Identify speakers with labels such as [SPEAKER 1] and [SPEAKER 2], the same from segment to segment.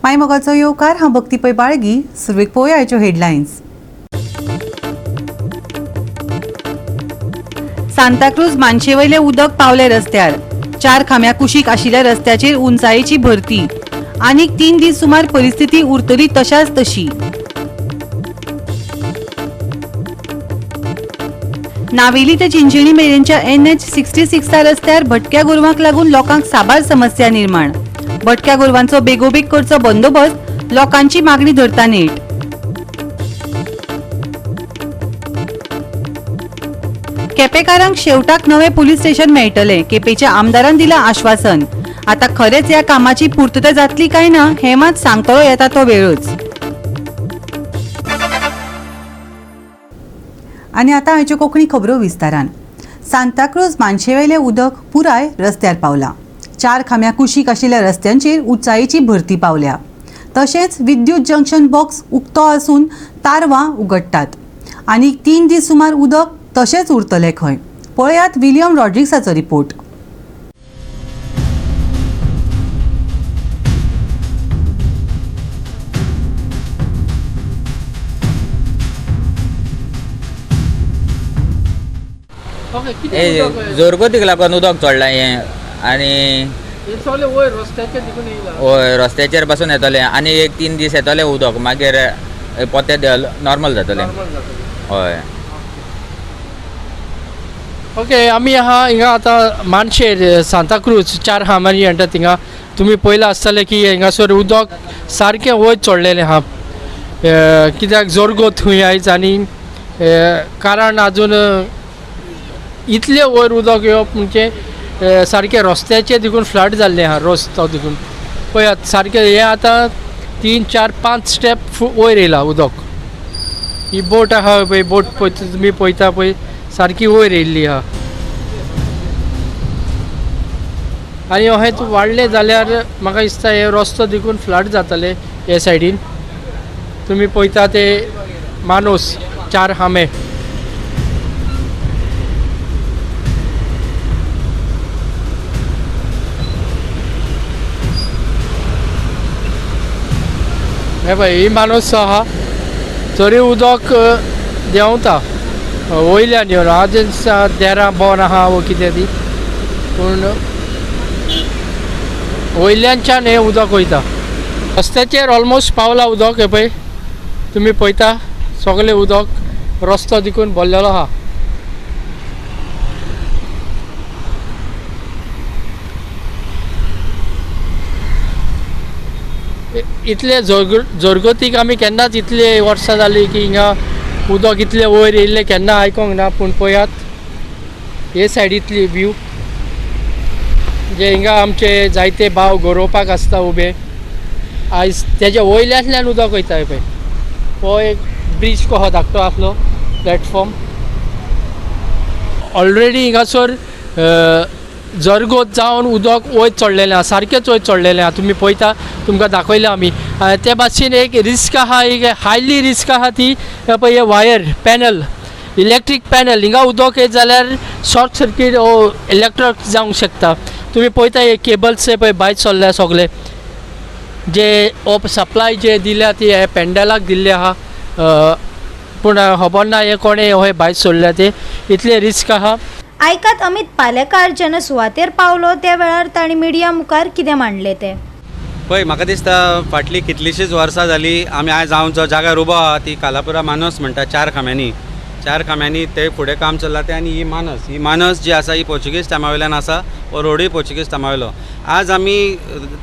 [SPEAKER 1] माय मोगाचो येवकार. हांव भक्ती पै बाळगी. सुरवेक पळोवया आयच्यो हेडलायन्स. सांताक्रूज मानशेवयलें उदक पावलें रस्त्यार. चार खांब्या कुशीक आशिल्ल्या रस्त्याचेर उंचायेची भरती. आनीक 3 दीस सुमार परिस्थिती उरतली तशाच तशी. नावेली ते चिंचणी मेरेनच्या NH 66 रस्त्यार भटक्या गोरवांक लागून लोकांक साबार समस्या निर्माण. भटक्या गोरवांचो बेगोबेग करचो बंदोबस्त, लोकांची मागणी धरता नेट. केपेकारांक शेवटाक नवे पुलीस स्टेशन मेळटलें, केपेच्या आमदारान दिलां आश्वासन. आता खरेंच ह्या कामाची पूर्तता जातली काय ना हें मात सांगतलो येता तो वेळच. आनी आतां आयच्यो कोंकणी खबरो विस्तारान. सांताक्रूज मानशेवेलें उदक पुराय रस्त्यार पावलां. चार खांब्या कुशीक आशिल्ल्या रस्त्यांचेर उंचायेची भरती पावल्या. तशेंच विद्युत जंक्शन बॉक्स उक्तो आसून तारवां उगडटात. आनी 3 दीस सुमार उदक तशेंच उरतलें खंय. पळयात विलियम रॉड्रिक्साचो रिपोर्ट.
[SPEAKER 2] जोरगतीक लागून उदक चडलां हें आनी वय रस्त्याचेर पासून येतलें आनी एक 3 दीस येतलें उदक, मागीर पोते नॉर्मल जातलें. हय.
[SPEAKER 3] ओके, आमी आहा हिंगा आतां मानशेर सांताक्रूज चार हामारी म्हणटा थिंगा. तुमी पळयलां आसतलें की हिंगासर उदक सारकें वयर चडलेलें आहा, कित्याक जोरगोत थंय आयज आनी कारण आजून इतलें वयर उदक येवप म्हणजे सारकें रस्त्याचेर देखून फ्लड जाल्लें आहा. रस्तो देखून पळयात सारकें हें आतां 3 4 5 स्टेप वयर येयलां उदक. ही बोट आहा पळय, बोट पळय तुमी पळयता पळय सारकी वयर येयल्ली आहा. आनी अशेंच वाडलें जाल्यार म्हाका दिसता हे रस्तो देखून फ्लड जातले हे सायडीन. तुमी पळयता ते मानोस चार खांबे. हे पळय ही मानोस आहा तरी उदक देंवता वयल्यान येवन. आज देरां बोन आहा वो कितें ती, पूण वयल्यानच्यान हें उदक वयता. रस्त्याचेर ऑलमोस्ट पावला उदक. हे पळय तुमी पळयता सगळें उदक रस्तो देखून भरलेलो आहा. इतले जोरगतीक आमी केन्नाच इतले वर्सां जालीं की हिंगा उदक इतलें वयर येयल्लें केन्ना आयकोंक ना. पूण पळयात हे सायडींतली व्यू जे हिंगा आमचे जायते भाव गरोवपाक आसता उबे, आयज तेज्या वयल्यांतल्यान उदक वयता. पळय हो एक ब्रीज कसो धाकटो आसलो प्लॅटफॉर्म. ऑलरेडी हिंगासर जरगोत जावन उदक वयर चडलेलें आहा, सारकेंच वयर चडलेलें आहा. तुमी पळयता, तुमकां दाखयलें आमी. ते भाशेन एक रिस्क आहा, एक हायली रिस्क आहा ती पळय हे वायर पॅनल, इलेक्ट्रीक पॅनल, हिंगा उदक येत जाल्यार शॉर्ट सर्कीट वो इलेक्ट्रिक जावंक शकता. तुमी पळयता हे केबल्स पळय भायर चल्ल्या सगळे, जे हो सप्लाय जे दिल्या ती हे पेंडलाक दिल्ले आहा, पूण खबर ना हे कोणें हे भायर सोडल्या ते, इतले रिस्क आहा.
[SPEAKER 4] आयकात अमित पालेकार जेन्ना सुवातेर पावलो त्या वेळार तांणी मिडिया मुखार कितें मांडलें तें.
[SPEAKER 5] पळय म्हाका दिसता फाटलीं कितलींशींच वर्सां जालीं आमी आयज हांव जो जाग्यार उबो आहा ती कालापुरा मानस म्हणटा, चार खांब्यांनी, चार खांब्यांनी ते फुडें काम चल्लां तें. आनी ही मानस, ही मानस जी आसा ही पोर्चुगीज टायमा वयल्यान आसा, हो रोडूय पोर्चुगीज टायमा वयलो. आज आमी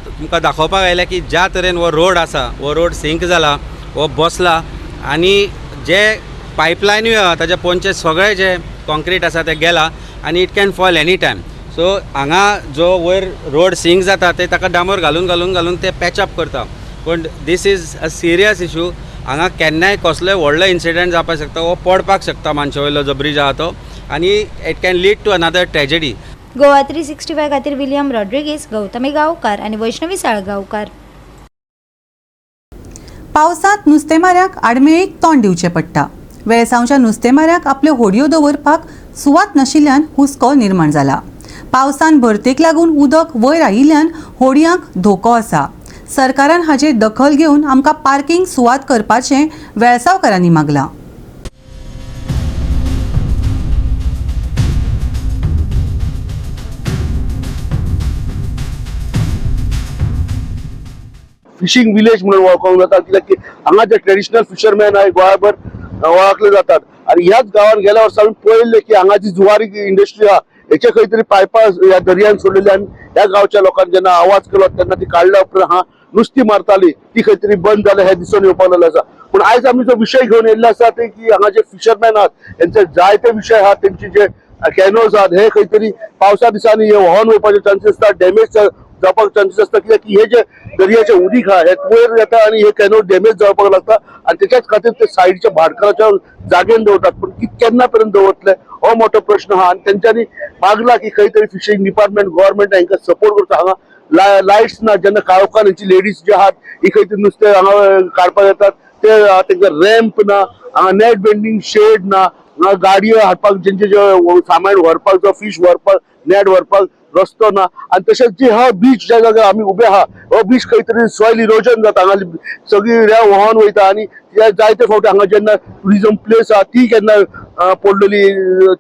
[SPEAKER 5] तुमकां दाखोवपाक आयल्या की ज्या तरेन हो रोड आसा, हो रोड सिंक जाला, हो बसला आनी जे पायपलायनूय आहा ताच्या पोंदचे सगळे जे कॉन्क्रीट आसा ते गेला आनी it can fall any time. So हांगा जो वयर रोड सिंक जाता ते ताका डांबर घालून घालून घालून ते पॅचअप करता, पूण this is a serious issue. हांगा केन्नाय कसलोय व्हडलो इन्सिडंट जावपाक शकता, हो पडपाक शकता मानशे वयलो जो ब्रीज आहा तो, आनी it can lead to another tragedy.
[SPEAKER 4] Goa 365 खातीर विलियम रॉड्रिगीस, गौतमी गांवकार आनी वैष्णवी साळगांवकार.
[SPEAKER 1] पावसांत नुस्तेमाऱ्यांक आडमेळीक तोंड दिवचें पडटा. वेळसांवच्या नुस्तेमाऱ्यांक आपल्यो होडयो दवरपाक सुवात नाशिल्ल्यान हुस्को निर्माण जाला. पावसान भरतेक लागून उदक वयर आयिल्ल्यान होडयांक धोको आसा. सरकारान हाचेर दखल घेवन आमकां पार्किंग सुवात करपाचें वेळसांवकारांनी मागलां.
[SPEAKER 6] फिशिंग विलेज म्हणून वळखूंक जाता, कित्याक की हांगा जे ट्रेडिशनल फिशरमॅन आहे गोंयभर वळखले जातात. आणि ह्याच गांवान गेल्या वर्सा आमी पळयल्लें की हांगा जी जुवारी इंडस्ट्री आहा हेचे खंय तरी पायपां ह्या दर्यान सोडलेली आनी ह्या गांवच्या लोकांनी जेन्ना आवाज केलो तेन्ना ती काडल्या उपरांत हांगा नुस्तीं मारताली ती खंय तरी बंद जाल्या हें दिसून येवपाक लागलें आसा. पूण आयज आमी जो विशय घेवन येयल्ले आसा ते की हांगा जे फिशरमॅन आहात तेंचे जायते विशय आहात, तेंचे जे कॅनोज आहात हे खंय तरी पावसा दिसांनी हे व्हांवन वयपाचे चान्सीस आसता, डॅमेज जावपाक चान्सीस आसता, कित्याक की हे जे दर्याचे उदीक आहा हे वयर येता आनी हे कॅनो डॅमेज जावपाक लागता आनी तेच्याच खातीर ते सायडीच्या भाटकाराच्या जागेन दवरतात. पूण केन्ना पर्यंत दवरतले हो मोठो प्रश्न आहा. आनी तेंच्यांनी मागला की खंय तरी फिशींग डिपार्टमेंट गव्हर्मेंट हांकां सपोर्ट करचो. हांगा लायट्स ना, जेन्ना काळोखान हेची लेडीज जे आहात ही खंय तरी नुस्तें हांगा काडपाक येतात ते तेंकां रॅम्प ना, हांगा नॅट बेंडींग शेड ना, हांगा गाडयो हाडपाक जेंचे जे सामान व्हरपाक जावं फीश व्हरपाक नॅट व्हरपाक रस्तो ना. आनी तशेंच जी हा बीच ज्या जाग्यार आमी उबे आहा हो बीच खंय तरी सॉयल इरोजन जाता, हांगा सगळी रेंव व्हांवन वयता आनी जायते फावटी हांगा जेन्ना ट्युरिजम प्लेस आहा ती केन्ना पडलेली,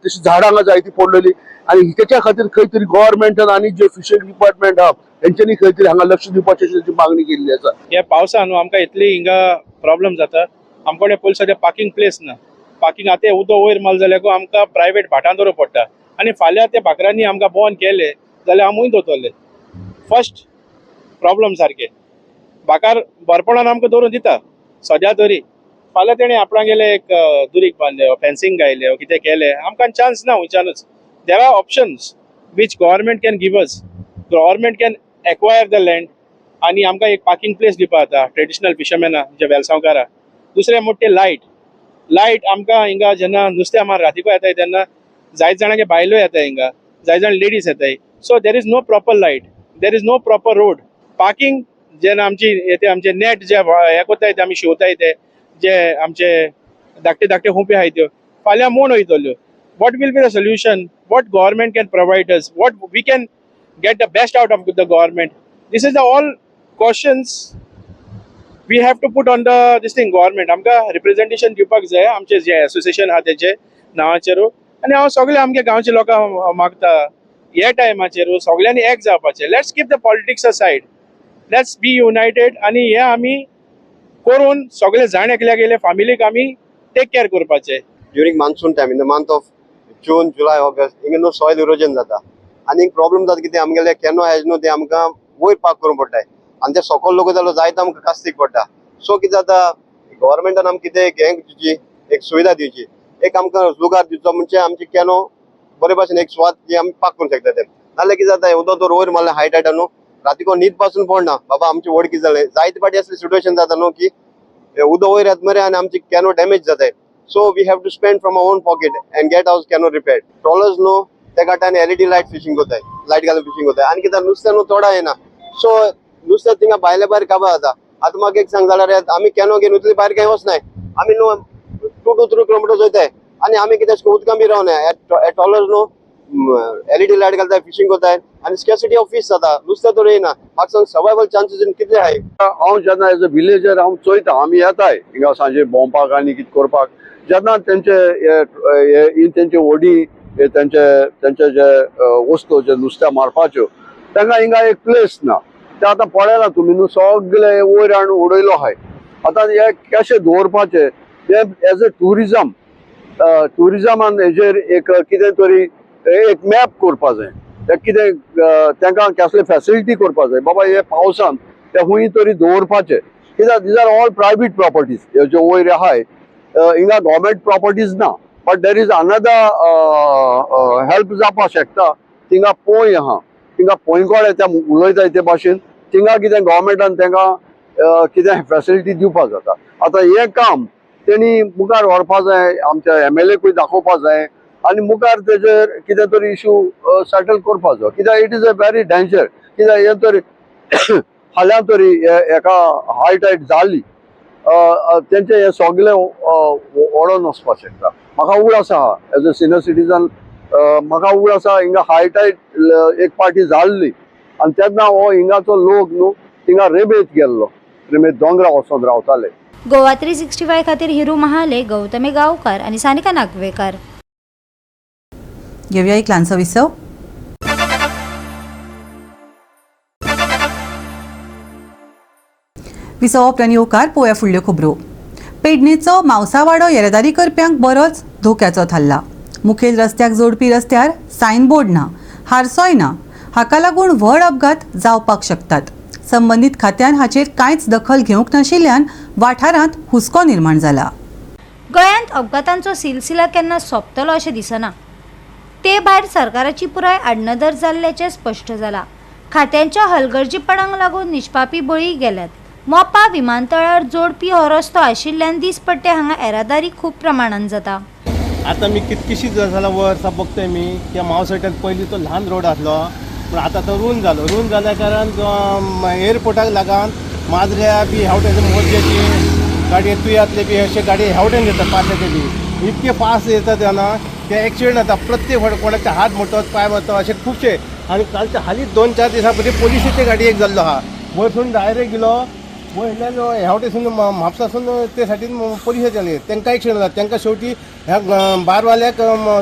[SPEAKER 6] तशी झाडां हांगा जायती पडलेली आनी तेच्या खातीर खंय तरी गव्हर्मेंटान आनी जे फिशरी डिपार्टमेंट आहा तेंच्यांनी खंय तरी हांगा लक्ष दिवपाची अशी मागणी केल्ली आसा.
[SPEAKER 7] ह्या पावसान न्हू आमकां इतली हिंगा प्रॉब्लम जाता. आमकडे पयलीं सद्या पार्किंग प्लेस ना. पार्किंग आतां उदक वयर मारलें जाल्यार आमकां प्रायवेट भाटां दवरूं पडटा आनी फाल्यां ते भाकऱ्यांनी आमकां बंद केले जाल्यार आमूय दवरतले. फर्स्ट प्रॉब्लम सारके भाकार बरपणान आमकां दवरून दिता सद्या तरी, फाल्यां तेणें आपणागेले एक दुरीग बांदले, फेन्सिंग घायले, कितें केलें, आमकां चान्स ना खंयच्यानूच. There are options which government can give us. Government can acquire the land आनी आमकां एक पार्किंग प्लेस दिवपा जाता ट्रेडिशनल फिशरमॅना जे वेलसांवकारां. दुसरें म्हणटा ते लायट. लायट आमकां हिंगा जेन्ना नुस्तें मार रातीको येताय तेन्ना जायते जाणांगे बायलो येता हिंगा, जायते जाण लेडीज येताय. So there is no proper light, there is no proper road. Parking जेन्ना आमची ते आमचे नेट जे हे कोत्ताय ते आमी शिंवताय ते जे आमचे धाकटे धाकटे हुंपे आहाय त्यो फाल्यां मोड वयतल्यो. What will be the solution? What government can provide us? What we can get the best out of the government? This is the all questions we have to put on the this thing government. आमकां representation दिवपाक जाय आमचे जे association आहा तेजे नांवाचेर. आनी हांव सगळे आमगे गांवचे लोकांक मागता ह्या टायमाचेर सगळ्यांनी एक जावपाचें. Let's keep the politics aside, let's be united आनी हे आमी करून सगळे जाण एकल्या गेले फामिलीक आमी टेक केअर करपाचें.
[SPEAKER 8] During monsoon time in the month of June, July, August हिंगा न्हू सॉयल इरोजन जाता आनी एक प्रॉब्लम जाता कितें आमगेले कॅनो आहाय न्हू ते आमकां वयर पार्क करूंक पडटाय आनी ते सकयल लोक जाल्यार जायते आमकां कास्तीक पडटा. सो कितें जाता, गव्हर्मेंटान आमकां कितें एक हें दिवची, एक सुविधा दिवची, एक आमकां जुगार दिवचो म्हणजे आमचे कॅनो बरे भाशेन एक सुवात जी आमी पार्क करूंक शकता ते. नाल्यार कितें जाता, उदक तर वयर मारलें हाय टायड न्हू रातीको न्हीद पासून पडना. बाबा आमची व्हड कितें जालें, जायते फावटी असले सिट्युएशन जाता न्हू की उदक वयर येता मरे आनी आमची कॅनो डॅमेज जाताय. So we have to spend from our own pocket and get our canoe repaired. Trawlers न्हू तेका आनी एलईडी लायट फिशींग कोताय, लायट घालून फिशींग कोताय आनी कितें नुस्तें न्हू थोडा येना. सो नुस्तें थिंगा भायले भायर काबार जाता. आतां म्हाका एक सांग जाल्यार आमी कॅनो घेवन उतले भायर कांय वचनाय, आमी न्हू 2 to 3 kilometres वयताय आनी आमी कितें उदकां बी रावनाय. ट्रॉलर्स न्हू एलईडी लायट घालताय, फिशींग कोताय आनी स्केसिटी ऑफ फीश जाता, नुस्तें तर येयना. म्हाका सांग सर्वायवल चान्सीस कितले आहाय?
[SPEAKER 6] हांव जेन्ना एज अ विलेजर हांव चोयता, आमी येताय हिंगा सांजे भोंवपाक आनी कितें करपाक, जेन्ना तेंचे हे तेंचे व्हडी हे तेंचे तेंचे जे वस्तू जे नुस्त्या मारपाच्यो तांकां हिंगा एक प्लेस ना. ते आतां पळयलां तुमी न्हू सगळे वयर हाडून उडयलो आहाय. आतां हे कशें दवरपाचें हें एज अ ट्युरिजम ट्युरिजमान हेजेर एक कितें तरी एक मॅप करपा जाय. ते कितें तांकां कसले फॅसिलिटी करपा जाय, बाबा हे पावसान ते खंय तरी दवरपाचे, कित्याक these are all private properties. ह्यो ज्यो वयर आहाय हिंगा गव्हर्मेंट प्रॉपर्टीज ना, but there is another help जावपाक शकता. थिंगा पोंय आहा, थिंगा पोंयकोडे ते उलयताय ते भाशेन थिंगा कितें गव्हर्मेंटान तांकां कितें फॅसिलिटी दिवपाक जाता. आतां हें काम तेणी मुखार व्हरपा जाय, आमच्या एमएलएकूय दाखोवपा जाय आनी मुखार तेजेर कितें तरी इशू सेटल करपा जाय, कित्याक it is a very danger. कित्याक हें तरी फाल्यां तरी एका हाय टायड जाली तेंचे हें सगळें ओडोन वचपाक शकता. म्हाका उगडास आहा, एज अ सिनियर सिटीजन म्हाका उगडास आहा, हिंगा हाय टायड एक पार्टी जाल्ली आनी तेन्ना हो हिंगाचो लोक न्हू थिंगा रेमेत गेल्लो, रेमेत दोंगरा वचोन रावताले.
[SPEAKER 4] गोवा 365 खातीर हिरू महाले, गौतमी गांवकार आनी सानिका नागवेकार.
[SPEAKER 1] घेवया एक ल्हानसो विसव. विसव उपरांत येवकार. पळोवया फुडल्यो खबरो. पेडणेचो मावसावाडो येरादारी करप्यांक बरोच धोक्याचो थारला. मुखेल रस्त्याक जोडपी रस्त्यार सायनबोर्ड ना, हारसोय ना. हाका लागून व्हड अपघात जावपाक शकतात. संबंदीत खात्यान हाचेर कांयच दखल घेवंक नाशिल्ल्यान वाठारांत हुस्को निर्माण जाला.
[SPEAKER 4] गोंयांत अपघातांचो सिलसिला केन्ना सोंपतलो अशें दिसना. ते भायर सरकाराची पुराय आडनदर जाल्ल्याचें स्पश्ट जाला. खात्यांच्या हलगर्जीपणाक लागून निष्पापी बळी गेल्यात. मोपा विमानतळार जोडपी हो रस्तो आशिल्ल्यान दिसपट्टे हांगा येरादारी खूब प्रमाणान जाता.
[SPEAKER 9] आतां मी कितकीशीच जाल्यार वर्सां बघतोय मी की मावसट्यान पयलीं तो ल्हान रोड आसलो, पूण आतां तो रूंद जालो. रूंद जाल्या कारण एअरपोर्टाक लागून माजऱ्या बी ह्या वटेन मोरजेची गाडी, तुयातले बी अशे गाडी ह्या वटेन येता. पाट्याचे बी इतके फास्ट येता तेन्ना ते एक्सिडंट जाता. प्रत्येक फावट कोणाचे हात मोडतात, पांय मोडतात, अशे खुबशे. आनी कालच्या हालींच 2-4 दिसां पयलीं पोलिसीचे गाडयेक जाल्लो आहा. वयरसून डायरेक्ट गेलो, वयल्यान ह्या वटेसून म्हापसासून ते सायडीन पोलिसाचे जाले, तांकां एक्सिडंट जाला. तांकां शेवटी ह्या बारवाल्याक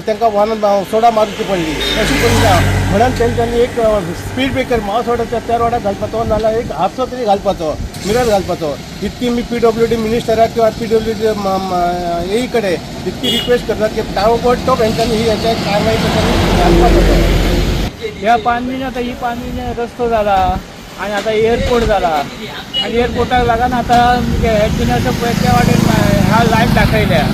[SPEAKER 9] तांकां वाहन सोडा मारची पडली. अशी करून म्हणून तेंच्यांनी एक स्पीड ब्रेकर मावसवाड्याच्या त्या रोडाक घालपाचो, नाजाल्यार एक हारसो तरी घालपाचो, मिरर घालपाचो. इतकी मी पीडब्ल्यू डी मिनिस्टराक किंवा पीडब्ल्यू डी ए कडेन इतकी रिक्वेस्ट करतात की ताबडतोब हेंच्यांनी ही हेच्या कारवाई तेंच्यांनी घालपाचो.
[SPEAKER 10] ह्या पानवीन आतां ही पानवीन रस्तो जाला आनी आतां एअरपोर्ट जाला आनी एअरपोर्टाक लागून आतां हें पळय त्या वाटेन ह्या लायन दाखयल्या.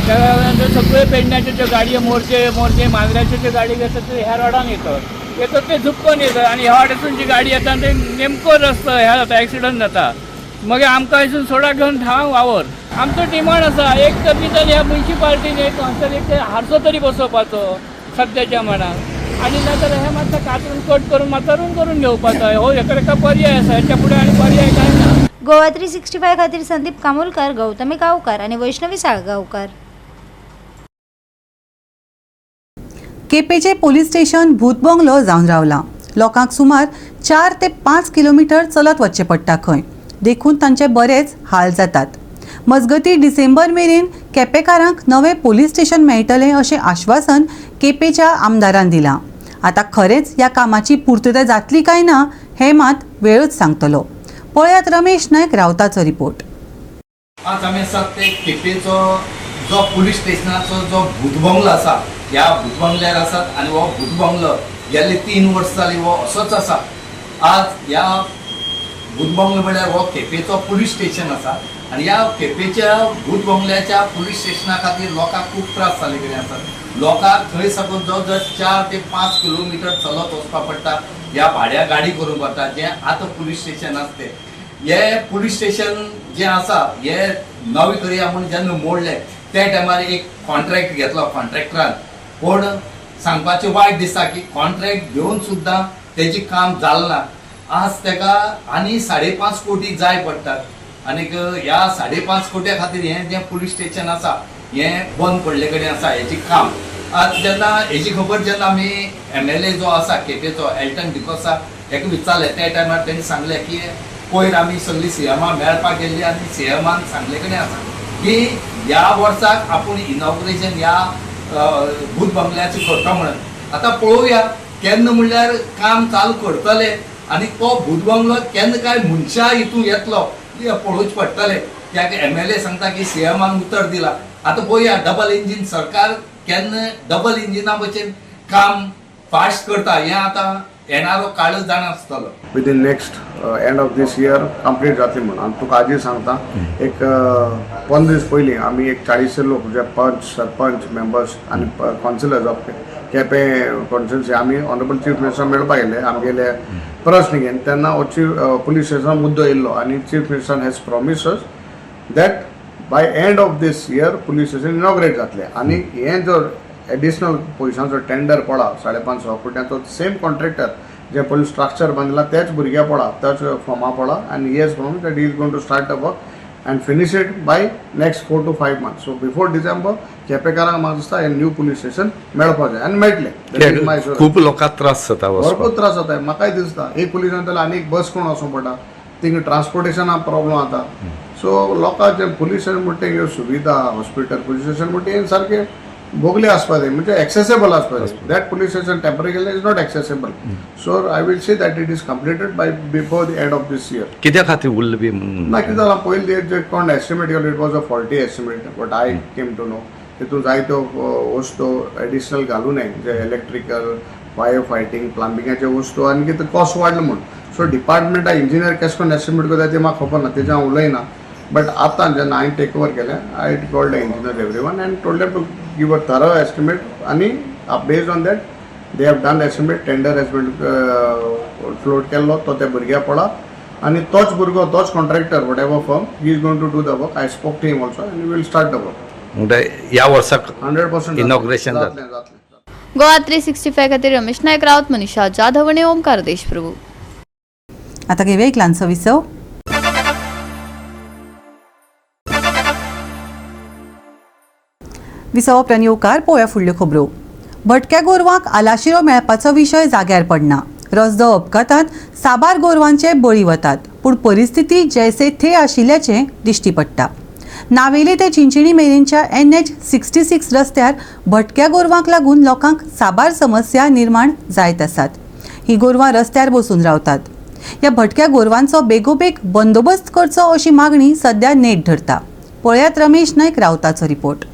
[SPEAKER 10] त्या नंतर सगळे पेडण्याच्यो ज्यो गाडयो मोरजे मोरजे मांद्र्याच्यो ज्यो गाडी घेतात ते ह्या रोडान येतात, येतात ते झुपकोन येतात आनी ह्या वाटेसून जी गाडी येता ते नेमको रस्तो ह्या जाता, एक्सिडंट जाता. मागीर आमकां हिसून सोडा घेवन धांव वावर. आमचो डिमांड आसा एक तर निदान ह्या मुन्सिपाल्टीन एक हांगसर एक हारसो तरी बसोवपाचो सद्याच्या मानाक, आनी नाजाल्यार हें मातशें कातरून कट करून मातसो रूंद करून घेवपाचो. हो हेका एका पर्याय आसा, हेच्या फुडें आनी पर्याय कांय ना.
[SPEAKER 4] गोवा 365 खातीर संदीप कामोलकर, गौतमी गांवकार आनी वैष्णवी साळगांवकार.
[SPEAKER 1] केपेचे पोलीस स्टेशन भूतबंगलो जावन रावला. लोकांक सुमार 4 ते 5 किलोमिटर चलत वचचें पडटा खंय, देखून तांचे बरेच हाल जातात. मजगतीं डिसेंबर मेरेन केपेकारांक नवें पोलीस स्टेशन मेळटलें अशें आश्वासन केपेच्या आमदारान दिलां. आतां खरेंच ह्या कामाची पुर्तताय जातली काय ना हें मात वेळच सांगतलो. पळयात रमेश नायक रावताचो रिपोर्ट.
[SPEAKER 11] आज आमी आसात ते केपेचो जो पुलीस स्टेशनाचो जो भूतबंगलो आसा ह्या भूतबंगल्यार आसात आनी हो भूतबंगलो गेल्ले 3 वर्सां जाली हो असोच आसा. आज ह्या भूतबंगलो म्हळ्यार हो केपेचो पुलीस स्टेशन आसा आनी ह्या केपेच्या भूतबंगल्याच्या पुलीस स्टेशना खातीर लोकांक खूब त्रास जाल्ले कडेन आसात. लोकांक थंय साकून जवळ जवळ 4 ते 5 किलोमिटर चलत वचपाक पडटा, ह्या भाड्या गाडी करूंक पडटा. जें आतां पुलीस स्टेशन आसा तें हे पुलीस स्टेशन जें आसा हे नवें करया म्हूण जेन्ना मोडलें त्या टायमार एक कॉन्ट्रॅक्ट घेतलो कॉन्ट्रॅक्टरान, पूण सांगपाचें वायट दिसता की कॉन्ट्रॅक्ट घेवन सुद्दां तेजें काम जालें ना. आज तेका आनी 5.5 कोटी जाय पडटात आनीक ह्या 5.5 कोट्या खातीर हें जें पुलीस स्टेशन आसा हें बंद पडले कडेन आसा हेजें काम. आज जेन्ना हेजी खबर जेन्ना आमी MLA जो आसा केपेचो एल्टन डिकोस्ता हेका विचारलें त्या टायमार तेणी सांगलें की पयर आमी सगळीं सीएमा मेळपाक गेल्ली आनी सीएमान सांगले कडेन आसा की ह्या वर्साक आपूण इनॉग्रेशन ह्या भूत बंगल्याचें करता म्हणून. आतां पळोवया केन्ना म्हणल्यार काम चालू करतले आनी तो भूत बंगलो केन्ना काय मनशां हितून येतलो पळोवचें पडटलें. कित्याक MLA सांगता की सीएमान उतर दिला. आतां पळोवया डबल इंजीन सरकार केन्ना डबल इंजिना भशेन काम फास्ट करता हें आतां येणारो काळच जाणा आसतलो.
[SPEAKER 12] Within next end of this year complete जातली म्हणून. आनी तुका आजी सांगता एक 15 दीस पयलीं आमी एक 40 लोक जे पंच सरपंच मेंबर्स आनी कावन्सिलर्स ऑफ केपें कॉन्स्टिट्युन्सी आमी ऑनरेबल चीफ मिनिस्टर मेळपाक गेले आमगेले प्रश्न घेवन. तेन्ना हो चीफ पुलीस स्टेशना मुद्दो येयल्लो आनी chief minister has promise us that by end of this year police station inaugurate जातलें. आनी हें जो एडिशनल पयशांचो टेंडर पडला 550 कोट्यांचो सेम कॉन्ट्रॅक्टर जे पयलीं स्ट्रक्चर बांदला त्याच भुरग्या पडला त्याच फॉर्मा पडला आनी he has promise that he is going to start the work and finish it by next 4 to 5 months. So before December केपेकारांक म्हाका दिसता हें न्यू पुलीस स्टेशन मेळपाक जाय आनी मेळटलें.
[SPEAKER 11] खूब लोकांक त्रास जाता,
[SPEAKER 12] भरपूर त्रास जाता. म्हाकाय दिसता एक पुलीस जाल्यार आनी एक बस कोण वचोंक पडटा. थिंगा ट्रान्सपोर्टेशना प्रॉब्लम जाता. सो लोकांचे पुलीस स्टेशन म्हणटा ह्यो सुविधा, हॉस्पिटल, पुलीस स्टेशन म्हणटा हें सारकें बोगले आसपा जाय, म्हणजे एक्सेसेबल आसपा जाय. That police station temporary is not accessible. So I will say that it is completed by before the end of this year.
[SPEAKER 11] कित्या खातीर उरलें बी म्हणून?
[SPEAKER 12] ना, कितें जालां, पयलीं जे कोण एस्टिमेट केलो, it was a faulty estimate, but I came to know. तितून जायत्यो वस्तू एडिशनल घालूं नये, जे इलेक्ट्रिकल, फायर फायटींग, प्लंबिंगाचे वस्तू आनी कितें कॉस्ट वाडलो म्हूण. सो डिपार्टमेंटा इंजिनियर केशें करून एस्टिमेट करता तें म्हाका खबर ना, तेजें हांव उलयना. बट आतां जेन्ना हांवें टेक ओवर केलें, I called the engineer, every one, and told to give a thorough estimate आनी based on that they have done estimate. Tender has been float केल्लो, तो त्या भुरग्याक पडला आनी तोच भुरगो, तोच contractor, whatever firm, he is going to do the work. I spoke to him also and will start the work.
[SPEAKER 11] म्हणटा ह्या वर्साक
[SPEAKER 12] 100%
[SPEAKER 11] इनॉग्रेशन
[SPEAKER 12] जातलें, जातलें.
[SPEAKER 13] गोवा 365 खातीर रमेश नायक राऊत, मनीषा जाधव आनी ओमकार देशप्रभू.
[SPEAKER 1] आता घेवया एक ल्हानसो विसव. विसव उपरांत येवकार. पळोवया फुडल्यो खबरो. भटक्या गोरवांक आलाशिरो मेळपाचो विशय जाग्यार पडना. रस्तो अपघातांत साबार गोरवांचे बळी वतात, पूण परिस्थिती जैसे थे आशिल्ल्याचें दिश्टी पडटा. नावेली ते चिंचिणी मेरेनच्या NH 66 रस्त्यार भटक्या गोरवांक लागून लोकांक साबार समस्या निर्माण जायत आसात. ही गोरवां रस्त्यार बसून रावतात. ह्या भटक्या गोरवांचो बेगोबेग बंदोबस्त करचो अशी मागणी सध्या नेट धरता. पळयात रमेश नायक रावताचो रिपोर्ट.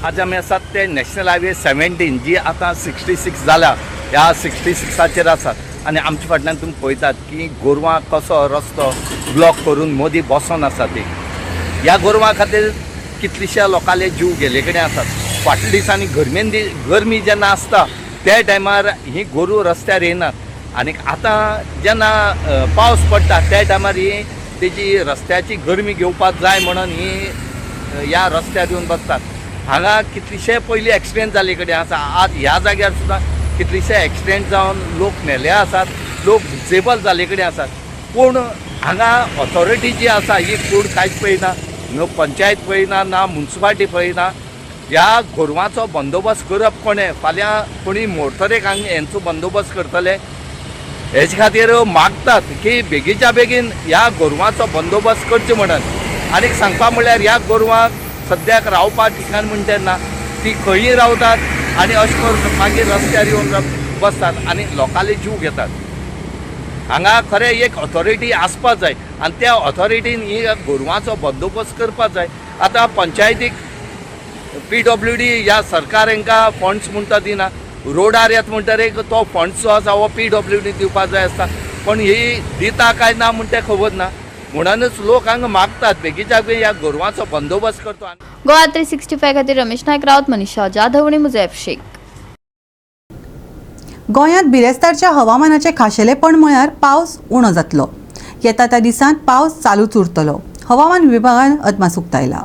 [SPEAKER 11] आज आमी आसात ते नॅशनल हायवे 17 जी आतां 66 जाल्या, ह्या 66 आचेर आसात आनी आमच्या फाटल्यान तुमी पळयतात की गोरवां कसो रस्तो ब्लॉक करून मदीं बसोन आसा ती. ह्या गोरवां खातीर कितलिश्या लोकांले जीव गेल्ले कडेन आसात. फाटल्या दिसांनी गरमेन गरमी जेन्ना आसता त्या टायमार ही गोरवां रस्त्यार येयनात आनी आतां जेन्ना पावस पडटा त्या टायमार ही तेजी रस्त्याची गरमी घेवपाक जाय म्हणून ही ह्या रस्त्यार येवन बसतात. हांगा कितलेशे पयलीं एक्सिडेंट जाल्ले कडेन आसा. आज ह्या जाग्यार सुद्दां कितलेशे एक्सिडेंट जावन लोक मेले आसात, लोक डिसेबल जाल्ले कडेन आसात. पूण हांगा ऑथॉरिटी जी आसा ही कोण कांयच पळयना, न्हू पंचायत पळयना, ना मुन्सिपाल्टी पळयना. ह्या गोरवांचो बंदोबस्त करप कोणें? फाल्यां कोणी मोडतरे हांगा हेंचो बंदोबस्त करतले? हेजे खातीर मागतात की बेगीच्या बेगीन ह्या गोरवांचो बंदोबस्त करचो म्हणून. आनीक सांगपा म्हणल्यार ह्या गोरवांक सद्याक रावपा ठिकाण म्हणटा ना, ती खंयी रावतात आनी अशें करून मागीर रस्त्यार येवन बसतात आनी लोकांले जीव घेतात. हांगा खरें एक ऑथॉरिटी आसपा जाय आनी त्या ऑथॉरिटीन ही गोरवांचो बंदोबस्त करपा जाय. आतां पंचायतीक PWD ह्या सरकार हांकां फंड्स म्हणटा दिना. रोडार येता म्हणटरीर तो फंड्स जो आसा हो PWD दिवपा जाय आसता, पूण ही दिता काय ना म्हण तें खबर ना. म्हणूनच लोक हांगा मागतात बेगीच्या बेगीन ह्या गोरवांचो बंदोबस्त करचो.
[SPEAKER 13] गोवा 365 खातीर रमेश नायक राऊत, मनीषा जाधव आनी मुजैफ शेख.
[SPEAKER 1] गोंयांत बिरेस्तारच्या हवामानाचें खाशेलेपण म्हळ्यार पावस उणो जातलो. येता त्या दिसांत पावस चालूच उरतलो, हवामान विभागान अदमास उक्तायला.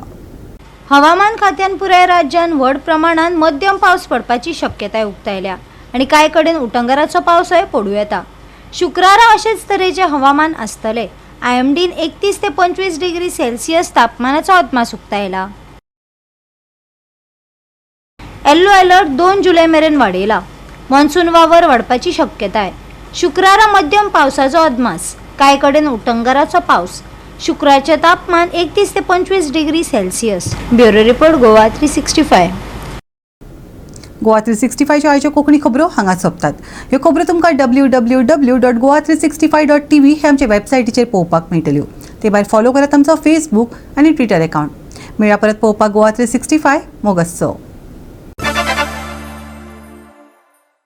[SPEAKER 4] हवामान खात्यान पुराय राज्यान व्हड प्रमाणात मध्यम पावस पडपाची शक्यताय उक्तायल्या आनी कांय कडेन उटंगाराचो पावसय पडूं येता. शुक्रारा अशेच तरेचें हवामान आसतलें. IMDन 31 ते 25 डिग्री सेल्सियस तापमानाचो अदमास उक्तायला. येल्लो अलर्ट 2 जुलय मेरेन वाडयला. मॉन्सून वावर वाडपाची शक्यताय. शुक्रारा मध्यम पावसाचो अदमास, कांय कडेन उटंगाराचो पावस. शुक्राचें तापमान 31 ते 25 degree Celsius. Bureau report, Goa 365.
[SPEAKER 1] Goa 365च्यो आयच्यो कोंकणी खबरो हांगा सोंपतात. ह्यो खबरो तुमकां www.goa365.tv हे आमचे वेबसायटीचेर पळोवपाक मेळटल्यो. ते भायर फॉलो करात आमचो फेसबूक आनी ट्विटर एकावंट. मेळया परत पळोवपाक गोवा 365. मोग आसचो.